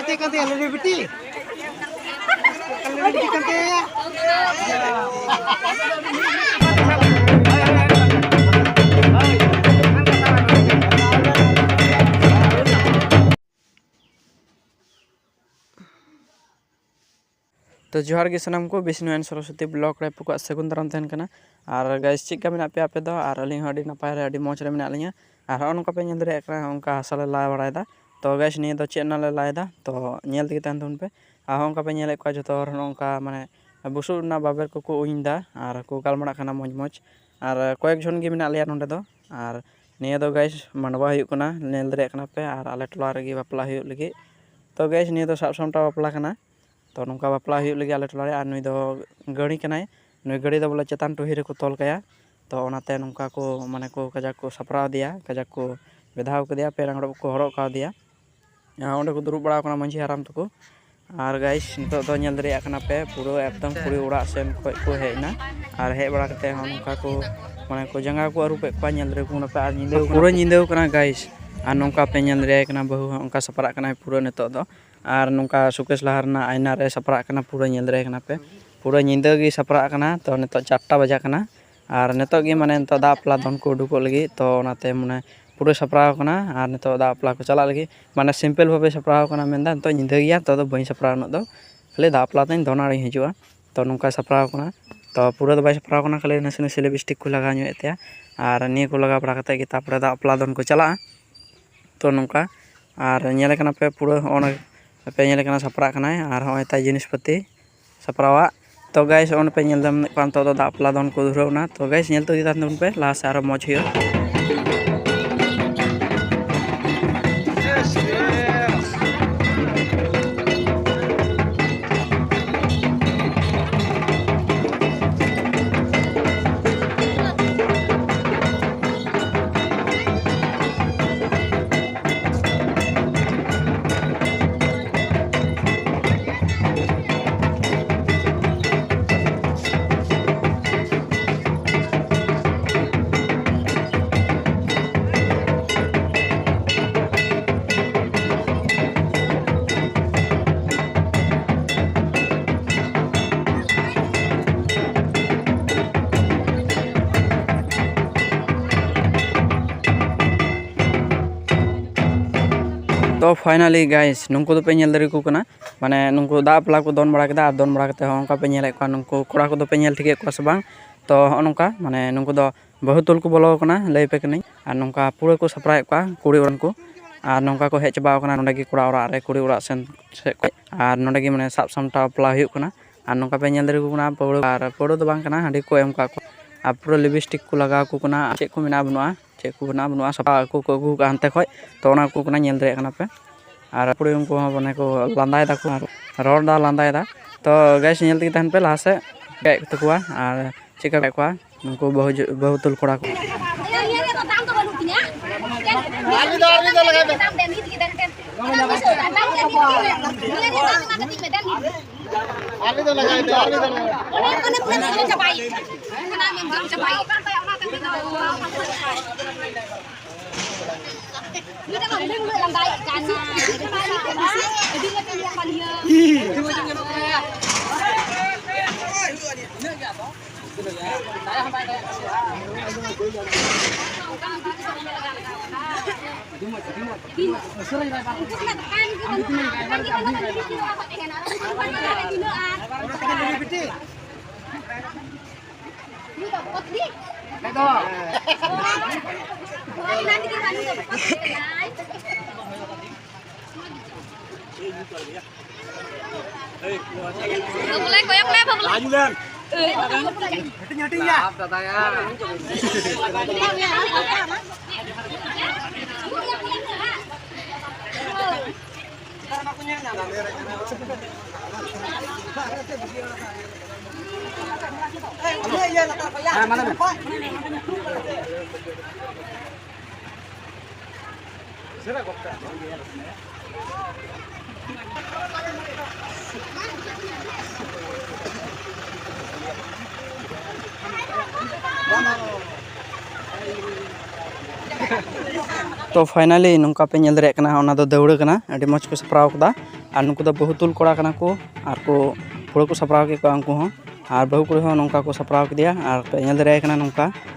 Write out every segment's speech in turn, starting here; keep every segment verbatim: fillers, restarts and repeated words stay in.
ᱪᱮᱫ ᱠᱟᱱ ᱛᱟᱭᱟ ᱞᱟᱹᱞᱩ ᱵᱤᱴᱤ? ᱞᱟᱹᱞᱩ ᱵᱤᱴᱤ ᱠᱟᱱ ᱛᱟᱭᱟ᱾ ᱛᱚ ᱡᱚᱦᱟᱨ ᱜᱮ ᱥᱟᱱᱟᱢ ᱠᱚ, ᱵᱤᱥᱱᱩ ᱮᱱ ᱥᱚᱨᱚᱥᱚᱛᱤ ᱵᱞᱚᱜ ᱨᱮ ᱟᱯᱮ ᱠᱚᱣᱟᱜ ᱥᱟᱹᱜᱩᱱ ᱫᱟᱨᱟᱢ ᱛᱟᱦᱮᱱ ᱠᱟᱱᱟ᱾ ᱟᱨ ᱜᱟᱭᱥ, ᱪᱮᱫ ᱞᱮᱠᱟ ᱢᱮᱱᱟᱜ ᱯᱮᱭᱟ ᱟᱯᱮ ᱫᱚ? ᱟᱨ ᱟᱹᱞᱤᱧ ᱦᱚᱸ ᱟᱹᱰᱤ ᱱᱟᱯᱟᱭ ᱨᱮ, ᱟᱹᱰᱤ ᱢᱚᱡᱽ ᱨᱮ ᱢᱮᱱᱟᱜ ᱞᱤᱧᱟ᱾ ᱟᱨ ᱦᱚᱸᱜᱼᱚ ᱱᱚᱝᱠᱟ ᱯᱮ ᱧᱮᱞ ᱫᱟᱲᱮᱭᱟᱜ ᱠᱟᱱᱟ, ᱚᱱᱠᱟ ᱦᱟᱥᱟ ᱞᱮ ᱞᱟ ᱵᱟᱲᱟᱭᱮᱫᱟ᱾ ᱛᱚ ᱜᱟᱭᱥ, ᱱᱤᱭᱟᱹ ᱫᱚ ᱪᱮᱫ ᱨᱮᱱᱟᱜ ᱞᱮ ᱞᱟᱭᱮᱫᱟ? ᱛᱚ ᱧᱮᱞ ᱛᱮᱜᱮ ᱛᱟᱦᱮᱱ ᱛᱟᱵᱚᱱ ᱯᱮ᱾ ᱟᱨ ᱦᱚᱸᱜᱼᱚ ᱱᱚᱝᱠᱟ ᱯᱮ ᱧᱮᱞᱮᱫ ᱠᱚᱣᱟ, ᱡᱚᱛᱚ ᱦᱚᱲ ᱱᱚᱜᱼᱚ ᱱᱚᱝᱠᱟ ᱢᱟᱱᱮ ᱵᱩᱥᱩᱵ ᱨᱮᱱᱟᱜ ᱵᱟᱵᱮᱨ ᱠᱚᱠᱚ ᱩᱧ ᱮᱫᱟ ᱟᱨ ᱠᱚ ᱜᱟᱞᱢᱟᱨᱟᱜ ᱠᱟᱱᱟ ᱢᱚᱡᱽ ᱢᱚᱡᱽ᱾ ᱟᱨ ᱠᱚᱭᱮᱠ ᱡᱚᱱ ᱜᱮ ᱢᱮᱱᱟᱜ ᱞᱮᱭᱟ ᱱᱚᱸᱰᱮ ᱫᱚ᱾ ᱟᱨ ᱱᱤᱭᱟᱹ ᱫᱚ ᱜᱟᱭᱥ, ᱢᱟᱰᱣᱟ ᱦᱩᱭᱩᱜ ᱠᱟᱱᱟ, ᱧᱮᱞ ᱫᱟᱲᱮᱭᱟᱜ ᱠᱟᱱᱟ ᱯᱮ᱾ ᱟᱨ ᱟᱞᱮ ᱴᱚᱞᱟ ᱨᱮᱜᱮ ᱵᱟᱯᱞᱟ ᱦᱩᱭᱩᱜ ᱞᱟᱹᱜᱤᱫ᱾ ᱛᱚ ᱜᱟᱭᱥ, ᱱᱤᱭᱟᱹ ᱫᱚ ᱥᱟᱵ ᱥᱟᱢᱴᱟᱣ ᱵᱟᱯᱞᱟ ᱠᱟᱱᱟ᱾ ᱛᱚ ᱱᱚᱝᱠᱟ ᱵᱟᱯᱞᱟ ᱦᱩᱭᱩᱜ ᱞᱟᱹᱜᱤᱫ ᱟᱞᱮ ᱴᱚᱞᱟ ᱨᱮ᱾ ᱟᱨ ᱱᱩᱭ ᱫᱚ ᱜᱟᱹᱲᱤ ᱠᱟᱱᱟᱭ᱾ ᱱᱩᱭ ᱜᱟᱹᱲᱤ ᱫᱚ ᱵᱚᱞᱮ ᱪᱮᱛᱟᱱ ᱴᱩᱦᱤ ᱨᱮᱠᱚ ᱛᱚᱞ ᱠᱟᱭᱟ᱾ ᱛᱚ ᱚᱱᱟᱛᱮ ᱱᱚᱝᱠᱟ ᱠᱚ, ᱢᱟᱱᱮ ᱠᱚ ᱠᱟᱡᱟᱠ ᱠᱚ ᱥᱟᱯᱲᱟᱣ ᱟᱫᱮᱭᱟ, ᱠᱟᱡᱟᱠ ᱠᱚ ᱵᱮᱫᱷᱟᱣ ᱠᱟᱫᱮᱭᱟ, ᱯᱮ ᱟᱝᱨᱚᱵ ᱠᱚ ᱦᱚᱨᱚᱜ ᱠᱟᱣᱫᱮᱭᱟ᱾ ᱟᱨ ᱚᱸᱰᱮ ᱠᱚ ᱫᱩᱲᱩᱵ ᱵᱟᱲᱟ ᱟᱠᱟᱱᱟ ᱢᱟᱹᱡᱷᱤ ᱦᱟᱲᱟᱢ ᱛᱟᱠᱚ᱾ ᱟᱨ ᱜᱟᱭᱥ, ᱱᱤᱛᱚᱜ ᱫᱚ ᱧᱮᱞ ᱫᱟᱲᱮᱭᱟᱜ ᱠᱟᱱᱟ ᱯᱮ, ᱯᱩᱨᱟᱹ ᱮᱠᱫᱚᱢ ᱠᱩᱲᱤ ᱚᱲᱟᱜ ᱥᱮᱱ ᱠᱷᱚᱱ ᱠᱚ ᱦᱮᱡ ᱮᱱᱟ᱾ ᱟᱨ ᱦᱮᱡ ᱵᱟᱲᱟ ᱠᱟᱛᱮ ᱦᱚᱸ ᱱᱚᱝᱠᱟ ᱠᱚ, ᱢᱟᱱᱮ ᱠᱚ ᱡᱟᱸᱜᱟ ᱠᱚ ᱟᱹᱨᱩᱵᱮᱫ ᱠᱚᱣᱟ᱾ ᱧᱮᱞ ᱫᱟᱲᱮᱭᱟᱠᱚ ᱠᱟᱱᱟ ᱯᱮ, ᱟᱨ ᱧᱤᱫᱟᱹ ᱯᱩᱨᱟᱹ ᱧᱤᱫᱟᱹ ᱠᱟᱱᱟ ᱜᱟᱭᱥ᱾ ᱟᱨ ᱱᱚᱝᱠᱟ ᱯᱮ ᱧᱮᱞ ᱫᱟᱲᱮᱭᱟᱭ ᱠᱟᱱᱟ, ᱵᱟᱹᱦᱩ ᱦᱚᱸ ᱚᱱᱠᱟ ᱥᱟᱯᱲᱟᱜ ᱠᱟᱱᱟᱭ ᱯᱩᱨᱟᱹ ᱱᱤᱛᱚᱜ ᱫᱚ᱾ ᱟᱨ ᱱᱚᱝᱠᱟ ᱥᱩᱠᱮᱥ ᱞᱟᱦᱟ ᱨᱮᱱᱟᱜ ᱟᱭᱱᱟ ᱨᱮ ᱥᱟᱯᱲᱟᱜ ᱠᱟᱱᱟ, ᱯᱩᱨᱟᱹ ᱧᱮᱞ ᱫᱟᱲᱮᱭᱟᱭ ᱠᱟᱱᱟ ᱯᱮ᱾ ᱯᱩᱨᱟᱹ ᱧᱤᱫᱟᱹ ᱜᱮ ᱥᱟᱯᱲᱟᱜ ᱠᱟᱱᱟ᱾ ᱛᱚ ᱱᱤᱛᱚᱜ ᱪᱟᱨᱴᱟ ᱵᱟᱡᱟᱜ ᱠᱟᱱᱟ᱾ ᱟᱨ ᱱᱤᱛᱚᱜ ᱜᱮ ᱢᱟᱱᱮ ᱱᱤᱛᱚᱜ ᱫᱟᱜ ᱵᱟᱯᱞᱟ ᱫᱚᱱ ᱠᱚ ᱩᱰᱩᱠᱚᱜ ᱞᱟᱹᱜᱤᱫ᱾ ᱛᱚ ᱚᱱᱟᱛᱮ ᱢᱟᱱᱮ ᱯᱩᱨᱟᱹ ᱥᱟᱯᱲᱟᱣ ᱠᱟᱱᱟ᱾ ᱟᱨ ᱱᱤᱛᱚᱜ ᱫᱟᱜ ᱵᱟᱯᱞᱟ ᱠᱚ ᱪᱟᱞᱟᱜ ᱞᱟᱹᱜᱤᱫ, ᱢᱟᱱᱮ ᱥᱤᱢᱯᱮᱞ ᱵᱷᱟᱵᱮ ᱥᱟᱯᱲᱟᱣ ᱠᱟᱱᱟ, ᱢᱮᱱᱫᱟ ᱱᱤᱛᱚᱜ ᱧᱤᱫᱟᱹ ᱜᱮᱭᱟ, ᱱᱤᱛᱚᱜ ᱫᱚ ᱵᱟᱹᱧ ᱥᱟᱯᱲᱟᱣᱟ ᱩᱱᱟᱹᱜ ᱫᱚ, ᱠᱷᱟᱹᱞᱤ ᱫᱟᱜ ᱵᱟᱯᱞᱟ ᱛᱮᱧ ᱫᱚᱱ ᱟᱨᱤᱧ ᱦᱤᱡᱩᱜᱼᱟ᱾ ᱛᱚ ᱱᱚᱝᱠᱟ ᱥᱟᱯᱲᱟᱣ ᱠᱟᱱᱟ᱾ ᱛᱚ ᱯᱩᱨᱟᱹ ᱫᱚ ᱵᱟᱭ ᱥᱟᱯᱲᱟᱣ ᱠᱟᱱᱟ, ᱠᱷᱟᱹᱞᱤ ᱱᱟᱥᱮ ᱱᱟᱥᱮ ᱞᱤᱯᱥᱴᱤᱠ ᱠᱚ ᱞᱟᱜᱟᱣ ᱧᱚᱜ ᱮᱫ ᱛᱟᱭᱟ᱾ ᱟᱨ ᱱᱤᱭᱟᱹ ᱠᱚ ᱞᱟᱜᱟᱣ ᱵᱟᱲᱟ ᱠᱟᱛᱮ ᱜᱮ ᱛᱟᱨᱯᱚᱨᱮ ᱫᱟᱜ ᱵᱟᱯᱞᱟ ᱫᱚᱱ ᱠᱚ ᱪᱟᱞᱟᱜᱼᱟ᱾ ᱛᱚ ᱱᱚᱝᱠᱟ, ᱟᱨ ᱧᱮᱞᱮ ᱠᱟᱱᱟ ᱯᱮ ᱯᱩᱨᱟᱹ, ᱦᱚᱸᱜᱼᱚ ᱱᱟ ᱯᱮ ᱧᱮᱞᱮ ᱠᱟᱱᱟ ᱥᱟᱯᱲᱟᱜ ᱠᱟᱱᱟᱭ, ᱟᱨ ᱦᱚᱸᱜᱼᱚᱭ ᱛᱟᱭ ᱡᱤᱱᱤᱥ ᱯᱟᱹᱛᱤ ᱥᱟᱯᱲᱟᱣᱟᱜ᱾ ᱛᱚ ᱜᱟᱭᱥ, ᱚᱱᱮ ᱯᱮ ᱧᱮᱞ ᱧᱟᱢᱮᱫ ᱠᱚᱣᱟ, ᱱᱤᱛᱚᱜ ᱫᱚ ᱫᱟᱜ ᱵᱟᱯᱞᱟ ᱫᱚᱱ ᱠᱚ ᱫᱷᱩᱨᱟᱹᱣ ᱮᱱᱟ᱾ ᱛᱚ ᱜᱟᱭᱥ, ᱧᱮᱞ ᱛᱟᱹᱜᱤ ᱛᱟᱦᱮᱱ ᱛᱟᱵᱚᱱ ᱯᱮ, ᱞᱟᱦᱟ ᱥᱮᱫ ᱟᱨᱚ ᱢᱚᱡᱽ ᱦᱩᱭᱩᱜᱼᱟ᱾ ᱛᱚ finally guys, ᱱᱩᱠᱩ ᱫᱚᱯᱮ ᱧᱮᱞ ᱫᱟᱲᱮᱭᱟᱠᱚ ᱠᱟᱱᱟ, ᱢᱟᱱᱮ ᱱᱩᱠᱩ ᱫᱟᱜ ᱵᱟᱯᱞᱟ ᱠᱚ ᱫᱚᱱ ᱵᱟᱲᱟ ᱠᱮᱫᱟ, ᱟᱨ ᱫᱚᱱ ᱵᱟᱲᱟ ᱠᱟᱛᱮ ᱦᱚᱸ ᱚᱱᱠᱟ ᱯᱮ ᱧᱮᱞᱮᱫ ᱠᱚᱣᱟ, ᱱᱩᱠᱩ ᱠᱚᱲᱟ ᱠᱚᱫᱚ ᱯᱮ ᱧᱮᱞ ᱴᱷᱤᱠᱮᱫ ᱠᱚᱣᱟ ᱥᱮ ᱵᱟᱝ? ᱛᱚ ᱦᱚᱸᱜᱼᱚ ᱱᱚᱝᱠᱟ, ᱢᱟᱱᱮ ᱱᱩᱠᱩ ᱫᱚ ᱵᱟᱹᱦᱩ ᱛᱩᱞ ᱠᱚ ᱵᱚᱞᱚ ᱟᱠᱟᱱᱟ, ᱞᱟᱹᱭ ᱯᱮ ᱠᱟᱹᱱᱟᱹᱧ᱾ ᱟᱨ ᱱᱚᱝᱠᱟ ᱯᱩᱨᱟᱹ ᱠᱚ ᱥᱟᱯᱲᱟᱣᱮᱫ ᱠᱚᱣᱟ ᱠᱩᱲᱤ ᱚᱲᱟᱜ ᱠᱚ, ᱟᱨ ᱱᱚᱝᱠᱟ ᱠᱚ ᱦᱮᱡ ᱪᱟᱵᱟᱣ ᱟᱠᱟᱱᱟ ᱱᱚᱸᱰᱮ ᱜᱮ ᱠᱚᱲᱟ ᱚᱲᱟᱜ ᱨᱮ, ᱠᱩᱲᱤ ᱚᱲᱟᱜ ᱥᱮᱱ ᱥᱮᱫ ᱠᱷᱚᱱ᱾ ᱟᱨ ᱱᱚᱸᱰᱮ ᱜᱮ ᱢᱟᱱᱮ ᱥᱟᱵ ᱥᱟᱢᱴᱟᱣ ᱵᱟᱯᱞᱟ ᱦᱩᱭᱩᱜ ᱠᱟᱱᱟ᱾ ᱟᱨ ᱱᱚᱝᱠᱟ ᱯᱮ ᱧᱮᱞ ᱫᱟᱲᱮᱭᱟᱠᱚ ᱠᱟᱱᱟ, ᱯᱟᱹᱣᱲᱟᱹ ᱟᱨ ᱯᱟᱹᱣᱲᱟᱹ ᱫᱚ ᱵᱟᱝ ᱠᱟᱱᱟ, ᱦᱟᱺᱰᱤ ᱠᱚ ᱮᱢ ᱠᱟᱜ ᱠᱚᱣᱟ᱾ ᱟᱨ ᱯᱩᱨᱟᱹ ᱞᱤᱯᱤᱥᱴᱤᱠ ᱠᱚ ᱞᱟᱜᱟᱣ ᱟᱠᱚ ᱠᱟᱱᱟ, ᱟᱨ ᱪᱮᱫ ᱠᱚ ᱢᱮᱱᱟᱜᱼᱟ ᱵᱟᱹᱱᱩᱜᱼᱟ, ᱪᱮᱫ ᱠᱚ ᱢᱮᱱᱟᱜᱼᱟ ᱵᱟᱹᱱᱩᱜᱼᱟ, ᱥᱟᱯᱷᱟ ᱟᱠᱚ ᱠᱚ ᱟᱹᱜᱩ ᱠᱟᱜᱼᱟ ᱦᱟᱱᱛᱮ ᱠᱷᱚᱡ᱾ ᱛᱚ ᱚᱱᱟ ᱠᱚ ᱠᱟᱱᱟ, ᱧᱮᱞ ᱫᱟᱲᱮᱭᱟᱜ ᱠᱟᱱᱟ ᱯᱮ᱾ ᱟᱨ ᱠᱩᱲᱤ ᱩᱱᱠᱩ ᱦᱚᱸ ᱢᱟᱱᱮ ᱠᱚ ᱞᱟᱸᱫᱟᱭ ᱫᱟᱠᱚ ᱟᱨ ᱨᱚᱲ ᱫᱟ ᱞᱟᱸᱫᱟᱭ ᱫᱟ᱾ ᱛᱚ guys, ᱧᱮᱞ ᱛᱮᱜᱮ ᱛᱟᱦᱮᱱ ᱯᱮ ᱞᱟᱦᱟ ᱥᱮᱫ ᱪᱮᱫ ᱠᱚ ᱛᱟᱠᱚᱣᱟ ᱟᱨ ᱪᱮᱫ ᱠᱚ ᱠᱚᱣᱟ ᱱᱩᱠᱩ ᱵᱟᱹᱦᱩ ᱡᱩ-, ᱵᱟᱹᱦᱩ ᱛᱩᱞ ᱠᱚᱲᱟ ᱠᱚ᱾ ᱵᱟᱹᱵᱩᱞᱟᱭ ᱠᱚᱭᱚᱜ ᱞᱮ, ᱵᱟᱹᱵᱩᱞᱟᱭ᱾ ᱦᱟᱹᱴᱤᱧ, ᱦᱟᱹᱴᱤᱧ ᱭᱟ᱾ ᱛᱚ finally ᱱᱚᱝᱠᱟ ᱯᱮ ᱧᱮᱞ ᱫᱟᱲᱮᱭᱟᱜ ᱠᱟᱱᱟ, ᱚᱱᱟ ᱫᱚ ᱫᱟᱹᱣᱲᱟᱹ ᱠᱟᱱᱟ, ᱟᱹᱰᱤ ᱢᱚᱡᱽ ᱠᱚ ᱥᱟᱯᱲᱟᱣ ᱠᱟᱫᱟ᱾ ᱟᱨ ᱱᱩᱠᱩ ᱫᱚ ᱵᱟᱹᱦᱩ ᱛᱩᱞ ᱠᱚᱲᱟ ᱠᱟᱱᱟ ᱠᱚ, ᱟᱨ ᱠᱚ ᱯᱩᱨᱟᱹ ᱠᱚ ᱥᱟᱯᱲᱟᱣ ᱠᱮᱫ ᱠᱚᱣᱟ ᱩᱱᱠᱩ ᱦᱚᱸ᱾ ᱟᱨ ᱵᱟᱹᱦᱩ ᱠᱩᱲᱤ ᱦᱚᱸ ᱱᱚᱝᱠᱟ ᱠᱚ ᱥᱟᱯᱲᱟᱣ ᱠᱮᱫᱮᱭᱟ, ᱟᱨ ᱯᱮ ᱧᱮᱞ ᱫᱟᱲᱮᱭᱟᱭ ᱠᱟᱱᱟ ᱱᱚᱝᱠᱟ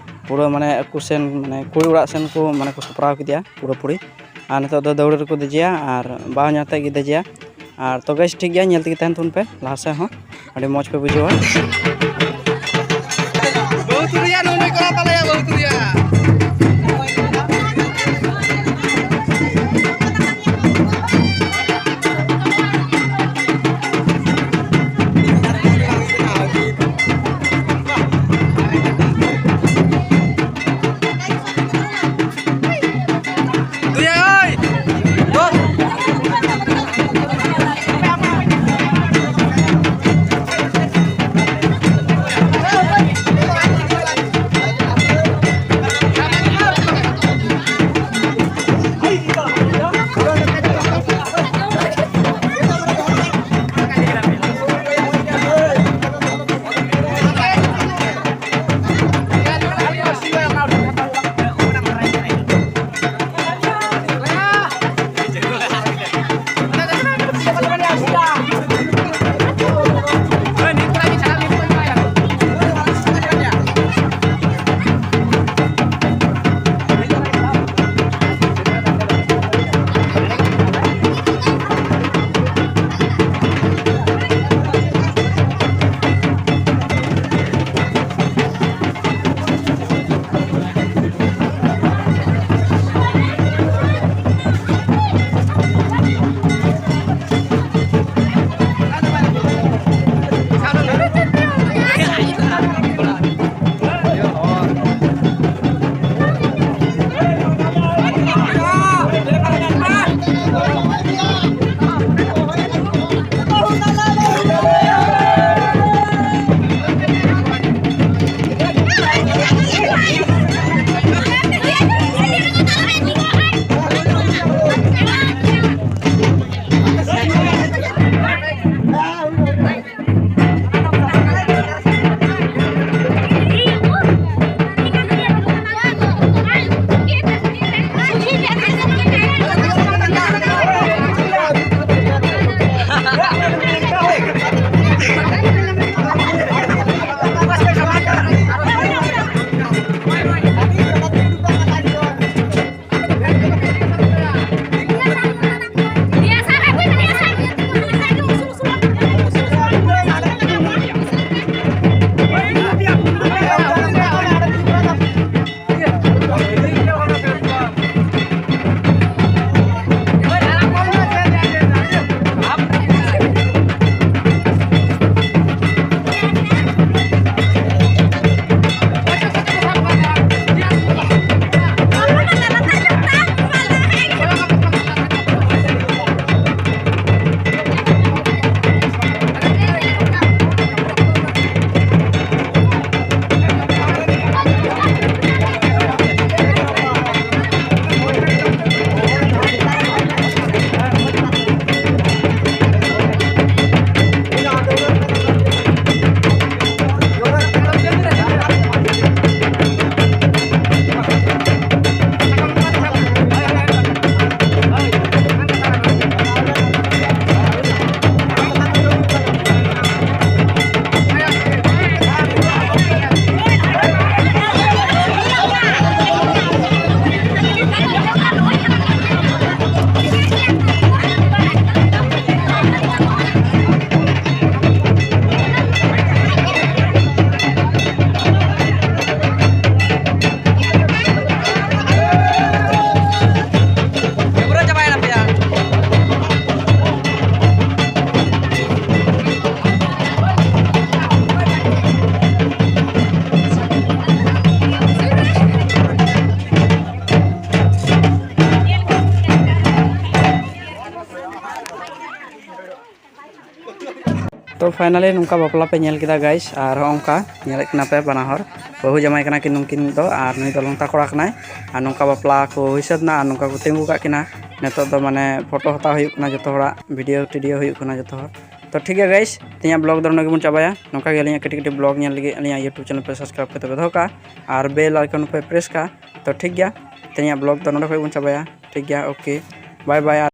ᱯᱩᱨᱟᱹ ᱢᱟᱱᱮ ᱟᱠᱚ ᱥᱮᱱ ᱢᱟᱱᱮ ᱠᱩᱲᱤ ᱚᱲᱟᱜ ᱥᱮᱱ ᱠᱚ ᱢᱟᱱᱮ ᱠᱚ ᱥᱟᱯᱲᱟᱣ ᱠᱮᱫᱮᱭᱟ ᱯᱩᱨᱟᱹᱯᱩᱨᱤ᱾ ᱟᱨ ᱱᱤᱛᱚᱜ ᱫᱚ ᱫᱟᱹᱣᱲᱟᱹ ᱨᱮᱠᱚ ᱫᱮᱡᱮᱭᱟ ᱟᱨ ᱵᱟᱦᱟ ᱧᱩ ᱟᱛᱮᱫ ᱜᱮ ᱫᱮᱡᱮᱭᱟ᱾ ᱟᱨ ᱛᱚ ᱜᱟᱭᱤᱥ, ᱴᱷᱤᱠ ᱜᱮᱭᱟ, ᱧᱮᱞ ᱛᱮᱜᱮ ᱛᱟᱦᱮᱱ ᱛᱟᱵᱚᱱ ᱯᱮ ᱞᱟᱦᱟ ᱥᱮᱫ ᱦᱚᱸ, ᱟᱹᱰᱤ ᱢᱚᱡᱽ ᱯᱮ ᱵᱩᱡᱷᱟᱹᱣᱟ᱾ ᱵᱟᱹᱦᱩ ᱛᱩᱨᱤᱭᱟ ᱱᱚᱰᱮ ᱠᱚᱲᱟ ᱛᱟᱞᱮᱭᱟ, ᱵᱟᱹᱦᱩ ᱛᱩᱨᱤᱭᱟ᱾ ᱛᱚ finally ᱱᱚᱝᱠᱟ ᱵᱟᱯᱞᱟ ᱯᱮ ᱧᱮᱞ ᱠᱮᱫᱟ guys, ᱟᱨ ᱦᱚᱸᱜᱼᱚ ᱱᱚᱝᱠᱟ ᱧᱮᱞᱮᱫ ᱠᱤᱱᱟ ᱯᱮ ᱵᱟᱱᱟ ᱦᱚᱲ ᱵᱟᱹᱦᱩ ᱡᱟᱶᱟᱭ ᱠᱟᱱᱟ ᱠᱤᱱ ᱱᱩᱝᱠᱤᱱ ᱫᱚ, ᱟᱨ ᱱᱩᱭ ᱫᱚ ᱞᱚᱝᱛᱟ ᱠᱚᱲᱟ ᱠᱟᱱᱟᱭ᱾ ᱟᱨ ᱱᱚᱝᱠᱟ ᱵᱟᱯᱞᱟ ᱠᱚ ᱦᱩᱭ ᱥᱟᱹᱛ ᱮᱱᱟ, ᱟᱨ ᱱᱚᱝᱠᱟ ᱠᱚ ᱛᱤᱸᱜᱩ ᱠᱟᱜ ᱠᱤᱱᱟ᱾ ᱱᱤᱛᱚᱜ ᱫᱚ ᱢᱟᱱᱮ ᱯᱷᱳᱴᱳ ᱦᱟᱛᱟᱣ ᱦᱩᱭᱩᱜ ᱠᱟᱱᱟ ᱡᱚᱛᱚ ᱦᱚᱲᱟᱜ, ᱵᱷᱤᱰᱤᱭᱳ ᱴᱤᱰᱤᱭᱳ ᱦᱩᱭᱩᱜ ᱠᱟᱱᱟ ᱡᱚᱛᱚ ᱦᱚᱲ᱾ ᱛᱚ ᱴᱷᱤᱠ ᱜᱮᱭᱟ guys, ᱛᱮᱦᱮᱧᱟᱜ ᱵᱞᱚᱜ ᱫᱚ ᱱᱚᱰᱮ ᱜᱮᱵᱚᱱ ᱪᱟᱵᱟᱭᱟ᱾ ᱱᱚᱝᱠᱟ ᱜᱮ ᱟᱹᱞᱤᱧᱟᱜ ᱠᱟᱹᱴᱤᱡ ᱠᱟᱹᱴᱤᱡ ᱵᱞᱚᱜ ᱧᱮᱞ ᱞᱟᱹᱜᱤᱫ ᱟᱹᱞᱤᱧᱟᱜ YouTube channel ᱯᱮ subscribe ᱠᱟᱛᱮ ᱯᱮ ᱫᱚᱦᱚ ᱠᱟᱜᱼᱟ, ᱟᱨ bell icon ᱯᱮ press ᱠᱟᱜᱼᱟ᱾ ᱛᱚ ᱴᱷᱤᱠ ᱜᱮᱭᱟ, ᱛᱮᱦᱮᱧᱟᱜ ᱵᱞᱚᱜ ᱫᱚ ᱱᱚᱰᱮ ᱠᱷᱚᱱ ᱵᱚᱱ ᱪᱟᱵᱟᱭᱟ᱾ ᱴᱷᱤᱠ ᱜᱮᱭᱟ, okay, bye bye᱾